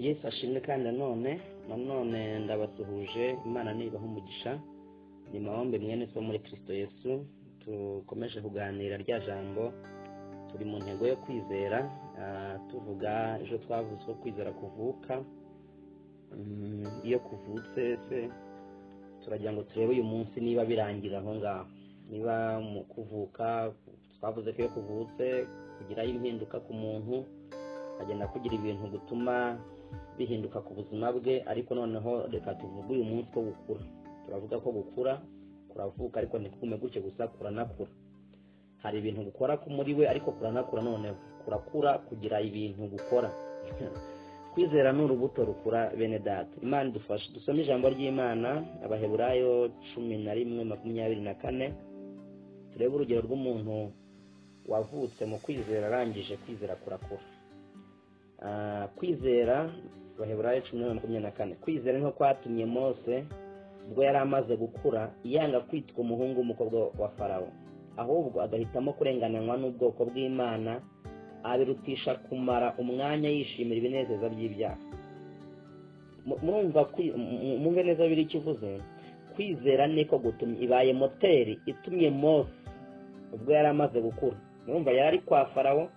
Yesu ashimwe. Kandi nanone ndabasuhuje. Imana nibaha umugisha. Ni Mahombe mwene so muri Kristo Yesu. Tukomeje kuganira rya jambo, turi mu ntego yo kwizera. Tuvuga ejo twavuze ko kwizera kuvuka. Iyo kuvutse se, turagira ngo turebe uyu munsi niba birangira aho ngaho, niba mu kuvuka. Twavuze ko iyo kuvutse kugiraho impinduka ku muntu, agenda kugira ibintu gutuma bihinduka ku buzima bwe. Ariko noneho reka tuvuge uyu munsi ko gukura. Turavuga ko gukura kuravuka, ariko ntikugume gutyo gusa, kuranakura. Hari ibintu gukora muri we, ariko kuranakura. Noneho kurakura kugira ibintu gukora. Kwizera ni urubuto rukura, bene data. Imana idufashe. Dusome ijambo ry'Imana, Abaheburayo 11:24, turebe urugero rw'umuntu wavutse mu kwizera, arangije kwizera kurakura. Kwizera, Abaheburayo 11:24: "Kwizera niho kwatumye Mose, ubwo yari amaze gukura, yanga kwitwa umuhungu w'umukobwa wa Farawo, ahubwo agahitamo kurengananwa n'ubwoko bw'Imana, abirutisha kumara umwanya yishimira ibinezeza by'ibyaha." Murumva, mwumve neza biri ikivuze. Kwizera niko gutumye, ibaye moteri itumye Mose, ubwo yari amaze gukura. Murumva, yari ari kwa Farawo,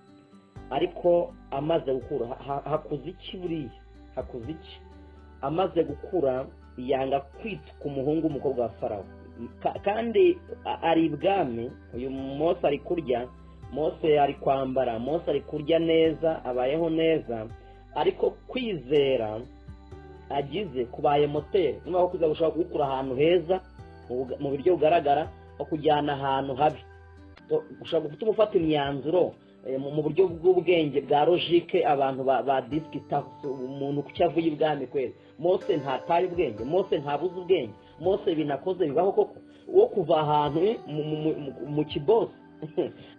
ariko amaze gukura, hakuze iki? Buriya hakuze iki? Amaze gukura yanga kwitwa umuhungu w'umukobwa wa Farawo. Kandi ari ibwami. Uyu Mose ari kurya, Mose ari kwambara, Mose ari kurya neza, abayeho neza, ariko kwizera agize kubaye moteri. Niba kwizera gushobora kugukura ahantu heza mu buryo bugaragara, aho kujyana ahantu habi, ushobora gutuma ufata imyanzuro mu buryo bw'ubwenge bwa logique abantu ba discuta. Umuntu kuki avuye ibwami kwezi? Mose ntataye ubwenge, Mose ntabuze ubwenge, Mose ibintu akoze bibaho koko wo kuva ahantu mu kibosi?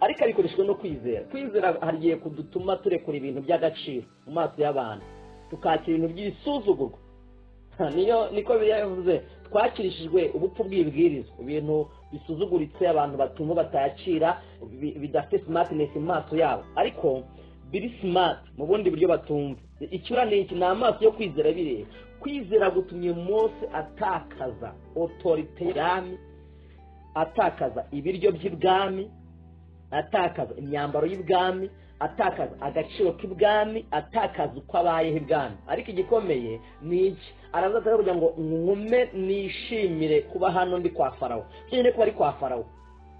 Ariko abikoreshwa no kwizera. Kwizera hari igihe kudutuma turekura ibintu by'agaciro mu maso y'abantu, tukakira ibintu by'ibisuzugurwa. Niyo niko biriya yavuze, twakirishijwe ubupfu bw'ibwirizwa, ibintu bisuzuguritse, abantu batumva, batakira, bidafite smartness mu maso yabo, ariko biri smart mu bundi buryo batumva. Icyura ni iki? Ni amaso yo kwizera bireba. Kwizera gutumye Mose atakaza autorité y'ubwami, atakaza ibiryo by'ibwami, atakaza imyambaro y'ibwami, atakaza agaciro k'ibwami, atakaza uko abayeho ibwami. Ariko igikomeye ni iki? Araza atari kugira ngo nkume nishimire kuba hano ndi kwa Farawo byonyine, kuba ari kwa Farawo,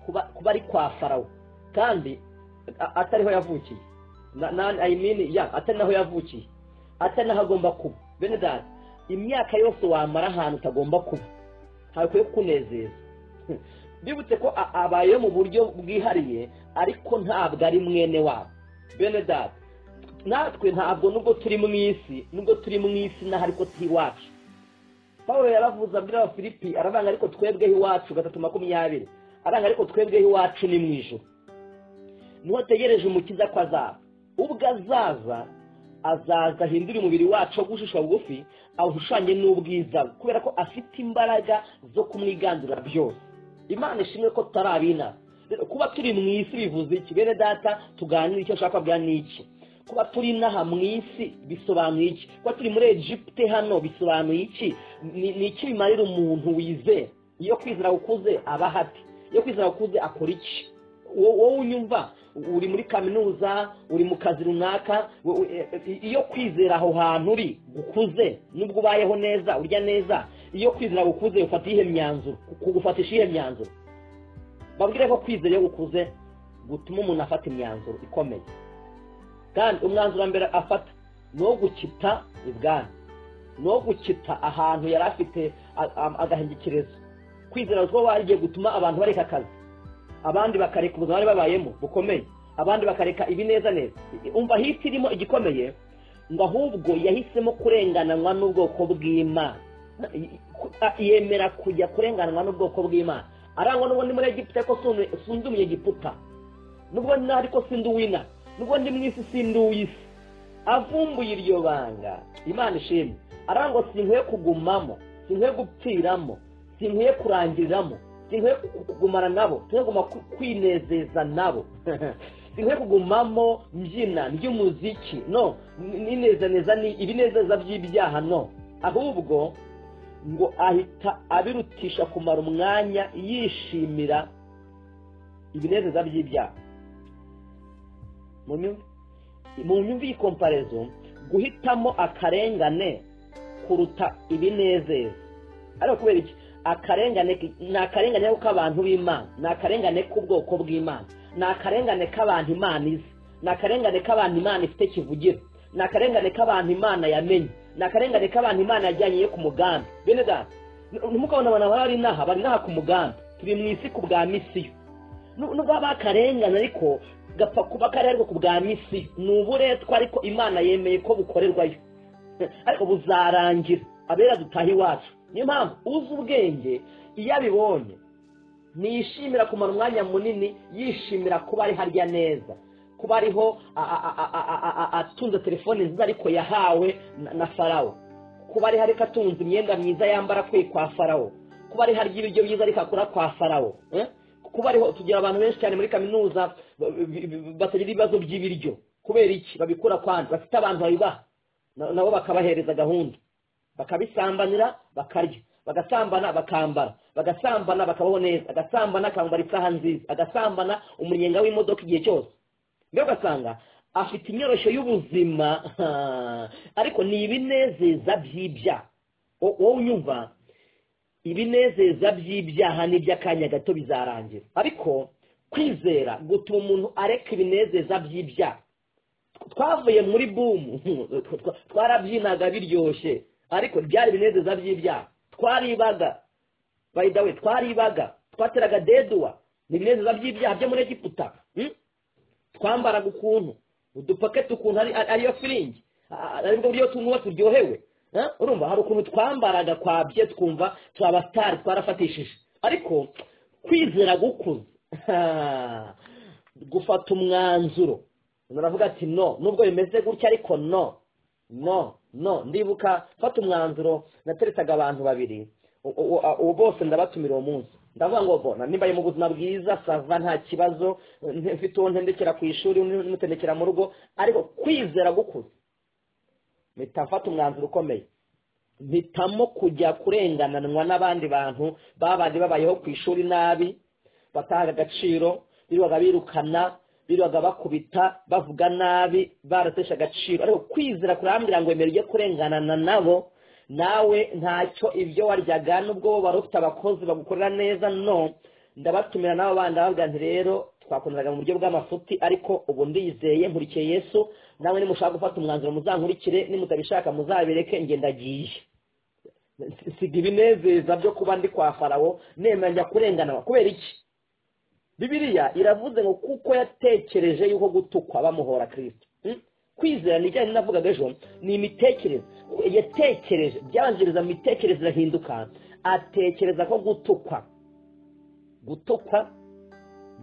kuba ari kwa Farawo kandi atariho yavukiye, I mean, ya atari naho yavukiye, atari naho agomba kuba. Bene data, imyaka yose wamara ahantu utagomba kuba ntabwo kukunezeza. Bibutse ko abaye mu buryo bwihariye, ariko ntabwo ari mwene wabo. Bene data, natwe ntabwo, nubwo turi mu isi, nubwo turi mu isi naho, ariko turi iwacu. Paul yaravuze, abwira Abafilipi, aravanga: "Ariko twebweho iwacu", 3:20, aranga: "Ariko twebweho iwacu ni mu ijuru, niho tegereje Umukiza ko azaba. Ubwo azaza, azaza ahindure umubiri wacu wo gushishwa bugufi, awushushanye n'ubwiza bwe, kubera ko afite imbaraga zo kumwiganzura byose." Imana ishimwe ko tutarabina. Kuba turi mu isi bivuze iki? Bene data, tuganire. Icyo nshaka kubabwira ni iki: kuba turi inaha mu isi bisobanuye iki? Kuba turi muri Egypte hano bisobanuye iki? Ni iki bimarira umuntu wizera? Iyo kwizera gukuze aba hati? Iyo kwizera gukuze akora iki? Wowe unyumva, uri muri kaminuza, uri mu kazi runaka, iyo kwizera aho hantu uri gukuze, nubwo ubayeho neza, urya neza, iyo kwizera gukuze ufata iyihe myanzuro? Kugufatisha iyihe myanzuro? Babwire ko kwizera iyo gukuze gutuma umuntu afata imyanzuro ikomeye. Kandi umwanzuro wa mbere afata ni uwo gukita ibwami, ni uwo gukita ahantu yari afite agahingikirizo. Kwizera two wagiye gutuma abantu bareka akazi, abandi bakareka ubuzima bari babayemo bukomeye, abandi bakareka ibineza neza. Umva hisi irimo igikomeye, ngo ahubwo yahisemo kurengananwa n'ubwoko bw'Imana, yemera kujya kurengananwa n'ubwoko bw'Imana. Arangwa n'ubundi muri Egiputa, ariko sindi Umunyegiputa, nubwo ariko sindi uwina, nubwo ndi mu isi sindi uw'isi. Avumbuye iryo banga, Imana ishimwe, arangwa: "Sinkwiye kugumamo, sinkwiye gupfiramo, sinkwiye kurangiriramo, sinkwiye kugumana nabo, sinkwiye kuguma kwinezeza nabo." Sinkwiye kugumamo mbyina ry'umuziki, no ninezaneza ni ibinezeza by'ibyaha, no. Ahubwo ngo ahita abirutisha kumara umwanya yishimira ibinezeza by'ibyaha. Mu myumvi y'ikomparezo, guhitamo akarengane kuruta ibinezeza. Ariko kubera iki? Akarengane ni akarengane k'abantu b'Imana, ni akarengane k'ubwoko bw'Imana, ni akarengane k'abantu Imana izi, ni akarengane k'abantu Imana ifite kivugira, ni akarengane k'abantu Imana yamenye, ni akarengane k'abantu Imana yajyanye ku mugambi. Bene data, ntimukabona abantu bari inaha, bari inaha ku mugambi. Turi mu isi ku bwa misiyo. Nubwo haba akarengane ariko gapfa kuba kari ariko ku bwa misiyo, ni uburetwa ariko Imana yemeye ko bukorerwayo, ariko buzarangira abera dutaha iwacu. Niyo mpamvu uzi ubwenge iyo abibonye ntiyishimira kumara umwanya munini yishimira kuba ari harya neza, kuba ariho atunze telefone nziza ariko yahawe na Farawo, kuba ari ariko atunze imyenda myiza yambara kwe kwa Farawo, kuba ari harya ibiryo byiza ariko akora kwa Farawo. Kuba ariho tugira abantu benshi cyane muri kaminuza batagira ibibazo by'ibiryo. Kubera iki? Babikura kwandi, bafite abantu babibaha nabo bakabahereza gahunda, bakabisambanira bakarya, bagasambana bakambara, bagasambana bakabaho neza, agasambana akambara isaha nziza, agasambana umunyenga w'imodoka igihe cyose. Mbega ugasanga afite inyoroshyo y'ubuzima, ariko ni ibinezeza by'ibyaha. Wowe unyumva, ibinezeza by'ibyaha n'iby'akanya gato bizarangira, ariko kwizera gutuma umuntu areka ibinezeza by'ibyaha. Twavuye muri boom, twarabyinaga biryoshye, ariko byari ibinezeza by'ibyaha. Twaribaga, by the way, twaribaga, twateraga deduwa, ni ibinezeza by'ibyaha byo muri Egiputa. Twambaraga ukuntu udupaketi ukuntu ariyo firingi, aribwo buryo tunywa turyohewe. Urumva hari ukuntu twambaraga kwabye twumva twaba star, twarafatishije. Ariko kwizera gukuze gufata umwanzuro, naravuga ati no, nubwo bimeze gutya ariko no no no. Ndibuka fata umwanzuro, nateretaga abantu babiri, ubu bose ndabatumira uwo munsi, ndavuga ngo bona nimba mu buzima bwiza sava nta kibazo, mfite uwo ntendekera ku ishuri, n'utendekera mu rugo, ariko kwizera gukuze mpita mfata umwanzuro ukomeye, mpitamo kujya kurengananwa n'abandi bantu babandi babayeho ku ishuri nabi, batahaga agaciro, birirwaga birukana, birirwaga bakubita, bavuga nabi, baratesha agaciro. Ariko kwizera kurambwira ngo emera ujye kurenganana nabo, nawe ntacyo ibyo waryaga nubwo wari ufite abakozi bagukorera neza. No, ndabatumira nabo bandi, ndababwira nti rero twakundaga mu buryo bw'amafuti, ariko ubu ndizeye nkurikiye Yesu, nawe nimushaka gufata umwanzuro muzankurikire, nimutabishaka muzabireke, njye ndagiye. Siga ibinezeza byo kuba ndi kwa Farawo, nemera njya kurengana. Kubera iki? Bibiliya iravuze ngo kuko yatekereje yuko gutukwa bamuhora Kristo. Kwizera ni ijyanye navugaga ejo, ni imitekerereze. Yatekereje, byabanziriza mu mitekerereze irahinduka, atekereza ko gutukwa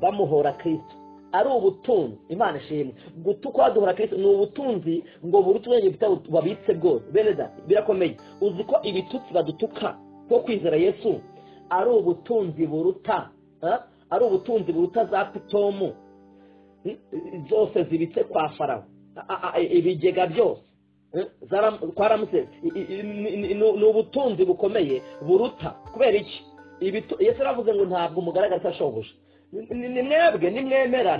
bamuhora Kristo ari ubutunzi. Imana ishimwe, gutukwa baduhora Kristo ni ubutunzi ngo buruta ubwenge babitse bwose. Bene data, birakomeye. Uzi ko ibitutsi badutuka ko kwizera Yesu ari ubutunzi buruta, ari ubutunzi buruta za pitomu zose zibitse kwa Farawo, ibigega byose kwaramutse. Ni ubutunzi bukomeye buruta. Kubera iki? Yesu aravuze ngo ntabwo mugaragaza ashoboje. Ni mwebwe nimwemera,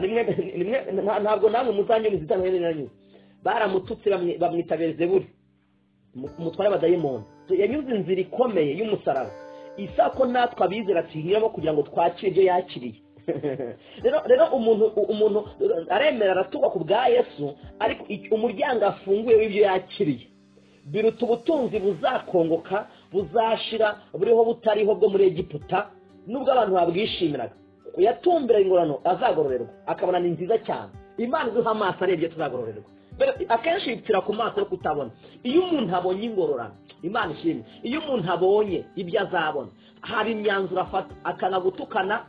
ntabwo namwe muzanyuza itanga n'anyuze. Baramututse bamwita Beelzebuli, umutware w'abadayimoni. Yanyuze inzira ikomeye y'umusaraba, isako natwe abizera tuyinyuramo kugira ngo twakire ibyo yakiriye. Rero umuntu aremera aratukwa ku bwa Yesu, ariko umuryango afunguye w'ibyo yakiriye biruta ubutunzi buzakongoka, buzashira, buriho butariho bwo muri Egiputa, nubwo abantu babwishimiraga. Yatumbira ingorano azagororerwa, akabona ni nziza cyane. Imana iduha amaso arebye tuzagororerwa. Akenshi yipfira ku maso yo kutabona. Iyo umuntu abonye ingororano, Imana ishimwe, iyo umuntu abonye ibyo azabona, hari imyanzuro afata, akanga gutukana,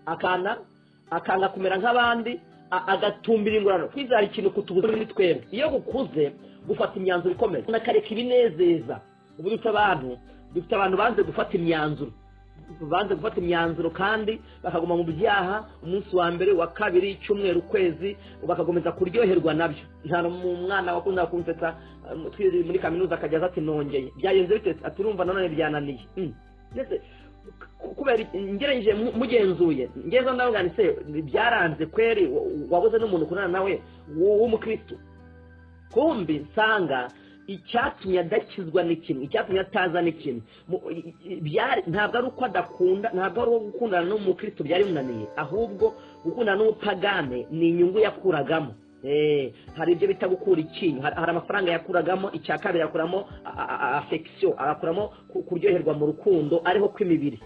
akanga kumera nk'abandi, agatumbira ingororano. Kwizera ikintu kutubuza muri twebwe. Iyo gukuze gufata imyanzuro ikomeye, nakareka ibinezeza. Ubu dufite abantu banze gufata imyanzuro, Banze gufata imyanzuro kandi bakaguma mu byaha umunsi wa mbere, wa kabiri, icyumweru, ukwezi, bakakomeza kuryoherwa nabyo. Nta mwana wakunda kunsetsa muri kaminuza akajya ati nongeye byagenze bite, ati urumva nanone byananiye. Ndetse kubera ngereje mugenzuye ngeze ndavuga nti se byaranze kweri, wabuze n'umuntu ukunana nawe w'umukristo. Kumbi nsanga icyatumye adakizwa ni kimwe, icyatumye ataza ni kimwe. Ntabwo ari uko adakunda, ntabwo ari uko gukundana n'umukristo byari bimunaniye, ahubwo gukundana n'umupagane ni inyungu yakuragamo. Hari ibyo bita gukura ikintu, hari amafaranga yakuragamo. Icya kabiri yakuramo affection, agakuramo kuryoherwa mu rukundo ariho kw'imibiri.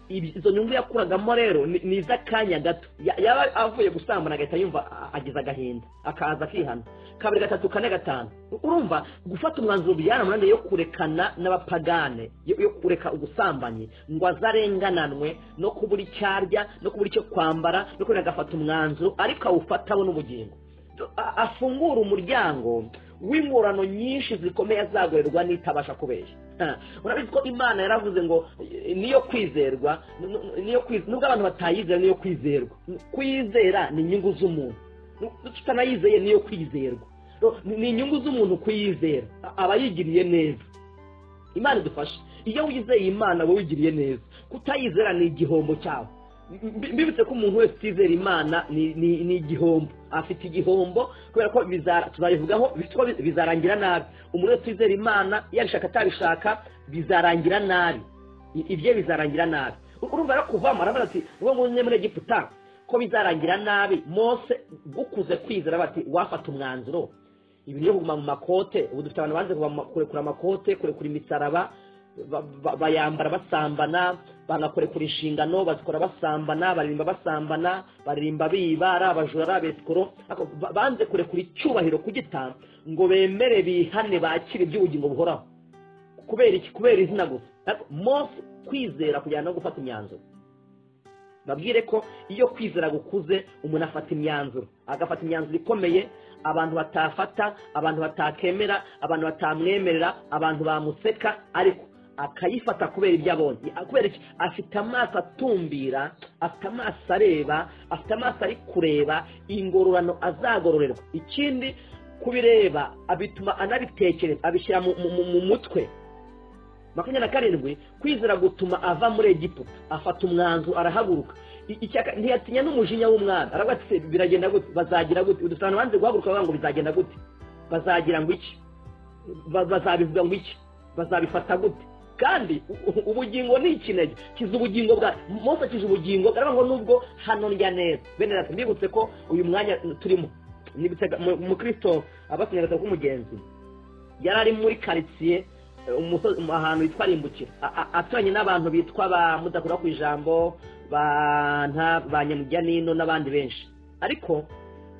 Izo nyungu yakuragamo rero ni iz'akanya gato. Yaba avuye gusambana agahita yumva agize agahinda, akaza akihana kabiri, gatatu, kane, gatanu. Urumva gufata umwanzuro byaramunaniye yo kurekana n'abapagane, yo kureka ubusambanyi ngo azarengananwe no kubura icyarya, no kubura icyo kwambara, no kureka agafata umwanzuro, ariko awufata abona ubugingo. Afungura umuryango w'ingorano nyinshi zikomeye azagorerwa n'itabasha kubeshya. Urabizi ko Imana yaravuze ngo niyo kwizerwa, niyo kwizerwa, nubwo abantu batayizera niyo kwizerwa. Kwizera ni inyungu z'umuntu, tutanayizeye niyo kwizerwa, ni inyungu z'umuntu kuyizera, aba yigiriye neza. Imana idufashe. Iyo wizeye Imana wowe wigiriye neza, kutayizera ni igihombo cyawe. Mbibutse ko umuntu wese utizera Imana ni igihombo, afite igihombo, kubera ko tuzabivugaho bizarangira nabi. Umuntu wese utizera Imana yabishaka atabishaka bizarangira nabi, ibye bizarangira nabi. Urumva rero kuvamo aravuga ati ngo nze muri Egiputa ko bizarangira nabi. Mose gukuze kwizera bati wafata umwanzuro ibintu byo kuguma mu makote. Ubu dufite abantu banze kurekura amakote, kurekura imisaraba, bayambara basambana, banakurekura inshingano bazikora basambana, baririmba basambana, baririmba biba, ari abajura, ari abesikoro. Banze kurekura icyubahiro kugita ngo bemere bihane bakire iby'ubugingo buhoraho. Kubera iki? Kubera izina gusa. Mose kwizera kujyana no gufata imyanzuro. Babwire ko iyo kwizera gukuze umuntu afata imyanzuro, agafata imyanzuro ikomeye abantu batafata, abantu batakemera, abantu batamwemerera, abantu bamuseka, ariko akayifata kubera ibyo abonye. Kubera iki? Afite amaso atumbira, afite amaso areba, afite amaso ari kureba ingororano azagororerwa. Ikindi kubireba abituma anabitekereza, abishyira mu mutwe. 27 kwizera gutuma ava muri Egiputa, afata umwanzuro arahaguruka. Ntiyatinya n'umujinya w'umwami, aravuga ati biragenda gute, bazagira gute. Udusana banze guhaguruka bavuga ngo bizagenda gute, bazagira ngo iki, bazabivuga ngo iki, bazabifata gute. Kandi ubugingo ni ikinege kiza ubugingo bwa Mose, akiza ubugingo aravuga ngo nubwo hano ndya neza. Bene data mbibutse ko uyu mwanya turimo, nibutse umukristo abasinyagaza k'umugenzi yari ari muri quartier ahantu hitwa Rimbukira, aturanye n'abantu bitwa ba Mudakura ku ijambo, ba Nyamujyanino n'abandi benshi. Ariko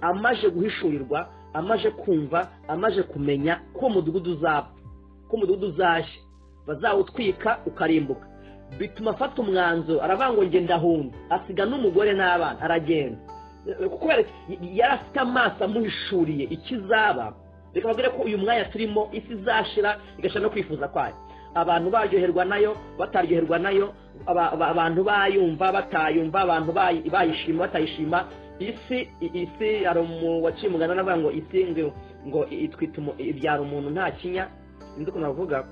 amaje guhishurirwa, amaje kumva, amaje kumenya ko umudugudu uzapfa, ko umudugudu uzashya, bazawutwika ukarimbuka, bituma afata umwanzuro aravuga ngo nge ndahunga, asiga n'umugore n'abana aragenda. Kubera yari afite amaso amuhishuriye ikizaba. Reka babwire ko uyu mwanya turimo isi izashira igashira no kwifuza kwayo, abantu baryoherwa nayo bataryoherwa nayo, abantu bayumva batayumva, abantu bayishima batayishima. Isi ari waciye umugani aravuga ngo isi ngo itwita ibyara umuntu nta kinya, sinzi ukuntu bavuga,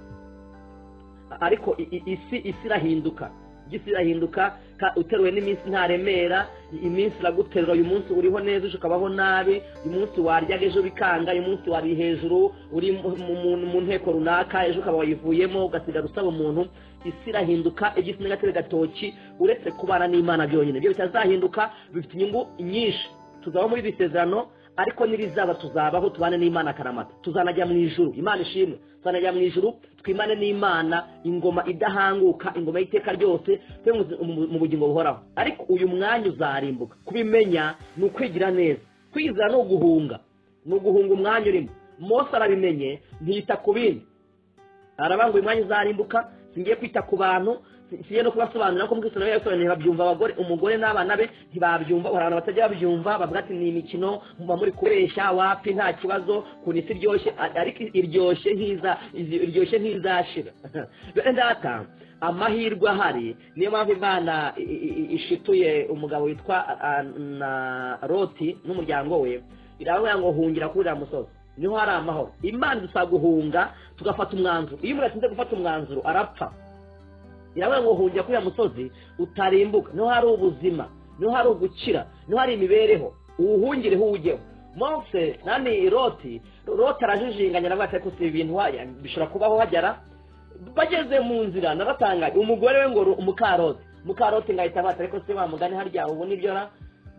ariko isi irahinduka, isi irahinduka. Uteruwe n'iminsi ntaremera, iminsi iraguterura. Uyu munsi uriho neza ejo ukabaho nabi, uyu munsi waryaga ejo bikanga, uyu munsi wari hejuru uri mu nteko runaka ejo ukaba wayivuyemo ugasigara usaba umuntu. Isi irahinduka, igisi n'agatebe gatoki, uretse kubana n'Imana byonyine ibyo bitazahinduka bifite inyungu nyinshi. Tuzaba muri iri sezerano, ariko n'irizaba tuzabaho tubane n'Imana akaramata, tuzanajya mu ijuru. Imana ishimwe, tuzanajya mu ijuru twimane n'Imana, ingoma idahanguka, ingoma y'iteka ryose, mu bugingo buhoraho. Ariko uyu mwanya uzarimbuka. Kubimenya ni ukwigira neza, kwizera ni uguhunga, ni uguhunga umwanya urimo. Mose arabimenye ntiyita ku bindi, aravuga ngo uyu mwanya uzarimbuka, singiye kwita ku bantu, siye no kubasobanurira ko mukristo nawe yasobanuriye babyumva, abagore umugore n'abana be ntibabyumva. Abantu batajya babyumva bavuga ati ni imikino muba muri kubeshya, wapi nta kibazo, kuntu isi iryoshye, ariko iryoshye ntiza, iryoshye ntizashira. Bene data, Amahirwe ahari, niyo mpamvu Imana ishituye umugabo witwa na Loti n'umuryango we, iravuga ngo hungira kuri uriya musozi niho hari amahoro. Imana idusaba guhunga tugafata umwanzuro. Iyo umuntu atinze gufata umwanzuro arapfa. Iravuga ngo hungira kuri uriya musozi utarimbuka, niho hari ubuzima, niho hari ugukira, niho hari imibereho, uwuhungireho uwujyeho. Mose nani Loti arajijinganya aravuga ati ariko si ibintu bishobora kubaho hagera. Bageze mu nzira naratangaye, umugore we ngo mukaroti ngahita bata ariko se wa mugani harya ubu nibyo ra,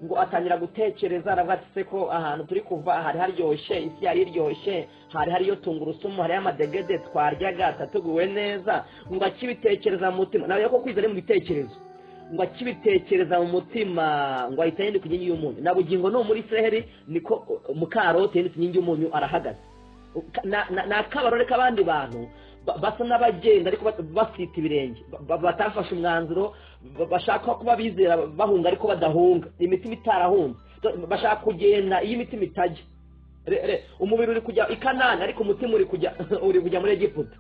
ngo atangira gutekereza aravuga ati se ko ahantu turi kuva hari haryoshye, isi yari iryoshye, hari hariyo tungurusumu, hari amadegede twaryaga tatuguwe neza. Ngo akibitekereza mu mutima, nawe ko kwizera mu bitekerezo, ngo akibitekereza mu mutima ngo ahita yenda ku nkingi y'umunyu. Na bugingo no muri Israheli niko mukaroti yenda ku nkingi y'umunyu arahagaze. Na kabarore k'abandi bantu basa n'abagenda ariko basita ibirenge, batafashe umwanzuro, bashaka kuba bizera bahunga ariko badahunga, imitima itarahunze, bashaka kugenda iyo imitima itajya. Umubiri uri kujya i Kanani ariko umutima uri kujya muri Egiputa.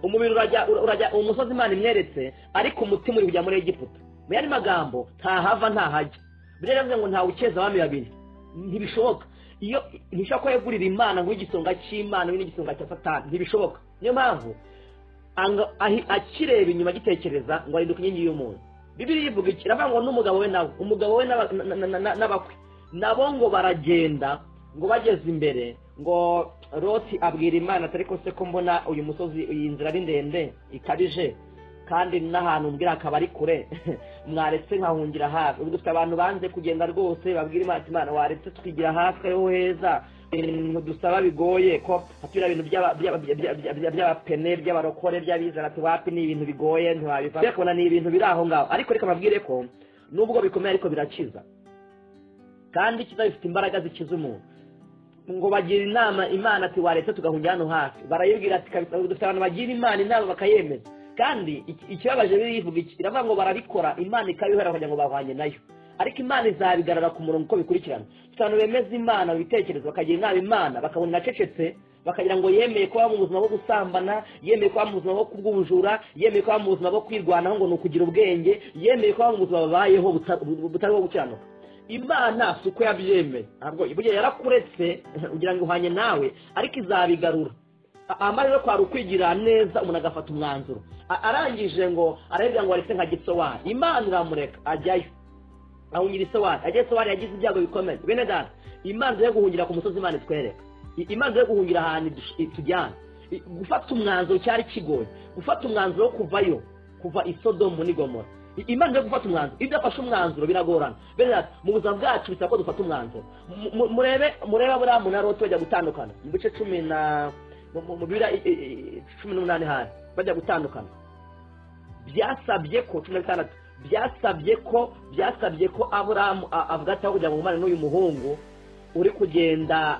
Umubiri urajya umusozi Imana imweretse ariko umutima uri kujya muri Egiputa. Mu yandi magambo ntahava ntahajya. Biriya bivuze ngo ntawe ukeza abami babiri, ntibishoboka. Iyo ntishobora ko yegurira Imana ngo igisonga cy'Imana n'igisonga cya Satani, ntibishoboka. Niyo mpamvu akireba inyuma agitekereza ngo arinduka inkingi y'umuntu. Bibiliya ivuga iki? Iravuga ngo n'umugabo we nawe, umugabo we n'abakwe nabo ngo baragenda, ngo bageze imbere ngo Loti abwira Imana ati ariko se ko mbona uyu musozi, iyi nzira ari ndende ikabije, kandi n'ahantu mbwira akaba ari kure, mwaretse nkahungira hafi. Ubu dufite abantu banze kugenda rwose, babwira Imana ati Imana waretse tukigira hafi ariho heza, ibintu dusaba bigoye ko hatira ibintu by'abapene, by'abarokore, by'abizera, ati wapi ni ibintu bigoye ntiwabiva. Kubona ni ibintu biri aho ngaho, ariko reka mbabwire ko nubwo bikomeye ariko birakiza, kandi kiza bifite imbaraga zikiza umuntu. Ngo bagira inama Imana ati waretse tugahungira hano hafi, barayibwira ati kabisa. Dufite abantu bagira Imana inama bakayemeza, kandi ikibabaje birivuga iki? Iravuga ngo barabikora, Imana ikabihora kugira ngo bahwanye nayo, ariko Imana izabigarara ku murongo uko bikurikirana. Abantu bemeza Imana mu bitekerezo, bakagira inama Imana, bakabona inacecetse, bakagira ngo yemeye kuba mu buzima bwo gusambana, yemeye kuba mu buzima bwo kubw'ubujura, yemeye kuba mu buzima bwo kwirwanaho ngo ni ukugira ubwenge, yemeye kuba mu buzima babayeho butari bwo gukiranuka. Imana si uko yabyemeye, ntabwo burya yarakuretse kugira ngo ihwanye nawe, ariko izabigarura. Amariro kwari ukwigira neza umuntu agafata umwanzuro. Arangije ngo arabwira ngo aretse nka Gisowari, Imana iramureka ajyayo, ahungira Isowari. Ajya Isowari yagize ibyago bikomeye. Bene data, Imana yo guhungira ku musozi Imana itwereka, Imana yo guhungira ahantu itujyana. Gufata umwanzuro cyari kigoye, gufata umwanzuro wo kuvayo, kuva i Sodomu n'i Gomora. Imana yo gufata umwanzuro, iyo udafashe umwanzuro biragorana. Bene data, mu buzima bwacu bisaba ko dufata umwanzuro. Murebe Aburahamu na Loti bajya gutandukana mu bice 18 hari bajya gutandukana. Byasabye ko 16 byasabye ko Aburahamu avuga ati kugira ngo ngumane n'uyu muhungu uri kugenda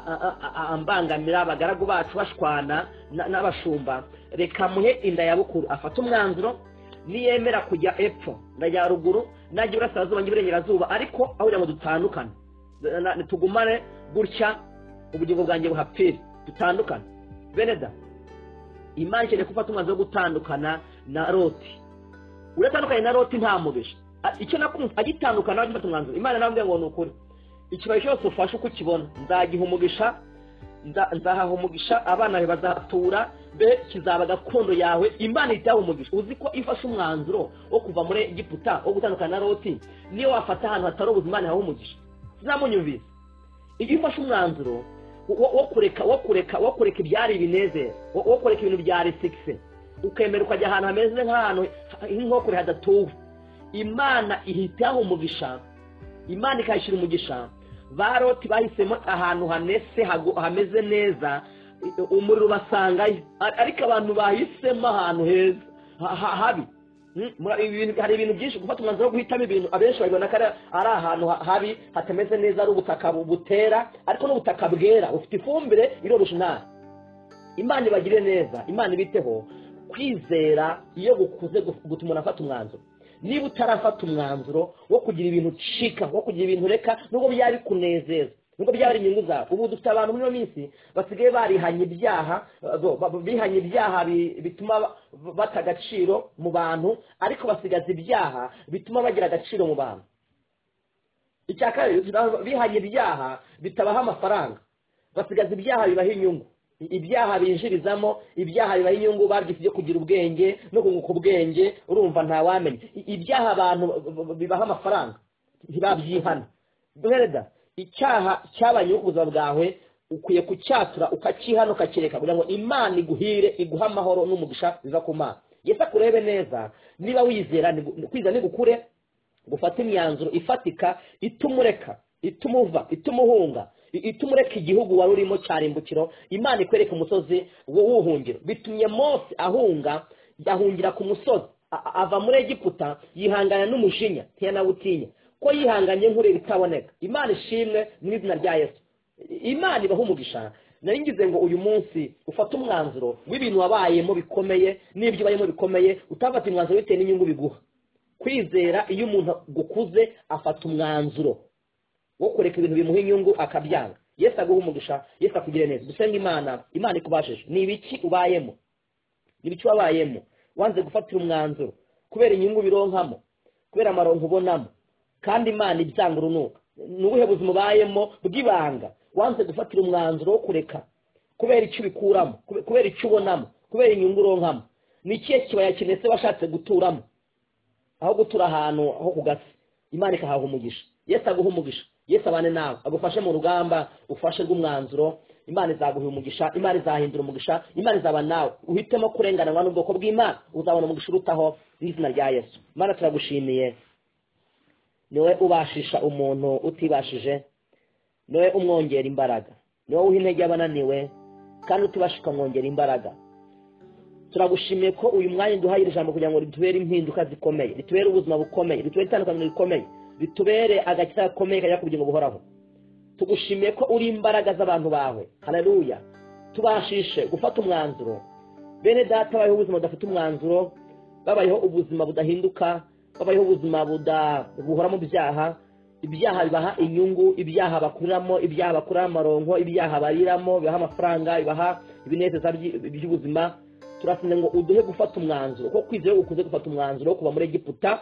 ambangamira abagaragu bacu bashwana n'abashumba, reka muhe inda ya bukuru. Afata umwanzuro, niyemera kujya epfo ndajya ruguru, najya iburasirazuba njya iburengerazuba, ariko aho kugira ngo dutandukane tugumane gutya ubugingo bwanjye buhapfire, dutandukane. Bene da, Imana ikeneye gufata umwanzuro wo gutandukana na Loti. Uratandukanye na Loti nta mugisha. Icyo nakunze agitandukana agifata umwanzuro, Imana nawe ngo ni ukuri, ikibaye cyose ufashe uko ukibona nzagiha umugisha, nzahaha umugisha, abana bawe bazatura, be kizaba gakondo yawe. Imana itaha umugisha. Uzi ko ifashe umwanzuro wo kuva muri Egiputa wo gutandukana na Loti, niyo wafata ahantu hatari ubuzima Imana ihaha umugisha. Sinamunyumvise. Iyo ufashe umwanzuro wo kureka ibyari ibinezeza, wo kureka ibintu byari sikise, ukemera ukajya ahantu hameze nk'ahantu nk'inkokore hadatuwe, Imana ihitaho umugisha, Imana ikayishyira umugisha. Ba Loti bahisemo ahantu hanese hameze neza, umuriro basangayo, ariko abantu bahisemo ahantu heza habi. Hari ibintu byinshi gufata umwanzuro wo guhitamo ibintu, abenshi babibona ko ari ahantu habi hatameze neza, ari ubutaka butera, ariko n'ubutaka bwera bufite ifumbire irorosha intara. Imana ibagire neza, Imana ibiteho. Kwizera iyo gukuze gutuma umuntu afata umwanzuro. Niba utarafata umwanzuro wo kugira ibintu ucika, wo kugira ibintu ureka, nubwo byari kunezeza, Nubwo byaba ari inyungu zawe. Ubu dufite abantu muri ino minsi basigaye barihanye ibyaha, bihanye ibyaha bituma bata agaciro mu bantu, ariko basigaza ibyaha bituma bagira agaciro mu bantu. Icya kabiri, bihanye ibyaha bitabaha amafaranga, basigaza ibyaha bibaha inyungu, ibyaha binjirizamo, ibyaha bibaha inyungu, babyise byo kugira ubwenge no kunguka ubwenge, urumva ntawamenya. Ibyaha abantu bibaha amafaranga ntibabyihana. Mwereda, icyaha cyabaye ku buzima bwawe ukwiye kucyatura, ukakihana, ukakireka kugira ngo Imana iguhire, iguhe amahoro n'umugisha biva ku Mana. Yesu akurebe neza. Niba wizera, kwizera nigukure, gufata imyanzuro ifatika itumureka, itumuva, itumuhunga, itumureka igihugu wari urimo cyarimbukiro. Imana ikwereka umusozi w'ubuhungiro. Bitumye Mose ahunga, ahungira ku musozi, ava muri Egiputa yihangana n'umujinya, ntiyanawutinya, ko yihanganye nkureba itaboneka. Imana ishimwe mu izina rya Yesu. Imana ibaha umugisha. Nari ngize ngo uyu munsi ufate umwanzuro w'ibintu wabayemo bikomeye n'ibyo ubayemo bikomeye, utafata umwanzuro bitewe n'inyungu biguha. Kwizera, iyo umuntu gukuze afata umwanzuro wo kureka ibintu bimuha inyungu akabyanga. Yesu aguha umugisha, Yesu akugire neza. Dusenga Imana, Imana ikubashije. Ni ibiki ubayemo? Ni ibiki wabayemo? Wanze gufatira umwanzuro kubera inyungu bironkamo, kubera amaronko ubonamo, kandi Imana ibyanga urunuka. Ni ubuhe buzima ubayemo bw'ibanga wanze gufatira umwanzuro wo kureka kubera icyo ubikuramo, kubera icyo ubonamo, kubera inyungu uronkamo? Ni ikihe kibaya kinese washatse guturamo aho gutura ahantu ho ku gasi? Imana ikahaha umugisha. Yesu aguha umugisha, Yesu abane nawe, agufashe mu rugamba ufashe rw'umwanzuro. Imana izaguha umugisha, Imana izahindura umugisha, Imana izaba nawe. Uhitemo kurenganwa n'ubwoko bw'Imana, uzabona umugisha urutaho mu izina rya Yesu. Imana turagushimiye, niwe ubashisha umuntu utibashije, niwe umwongera imbaraga, niwe uha intege abananiwe, kandi utibasha ukamwongera imbaraga. Turagushimiye ko uyu mwanya duhaye iri jambo kugira ngo ritubere impinduka zikomeye, ritubere ubuzima bukomeye, ritubere itandukaniro rikomeye, ritubere agakiza gakomeye kajya ku bugingo buhoraho. Tugushimiye ko uri imbaraga z'abantu bawe. Haleluya. Tubashishe gufata umwanzuro. Bene data babayeho ubuzima budafite umwanzuro, babayeho ubuzima budahinduka, babayeho ubuzima buhora mu byaha. Ibyaha bibaha inyungu, ibyaha bakuriramo, ibyaha bakuramo amaronko, ibyaha bariramo bibaha amafaranga, bibaha ibinezeza by'ubuzima. Turasenga ngo uduhe gufata umwanzuro, kuko kwizera ukuze gufata umwanzuro wo kuva muri Egiputa.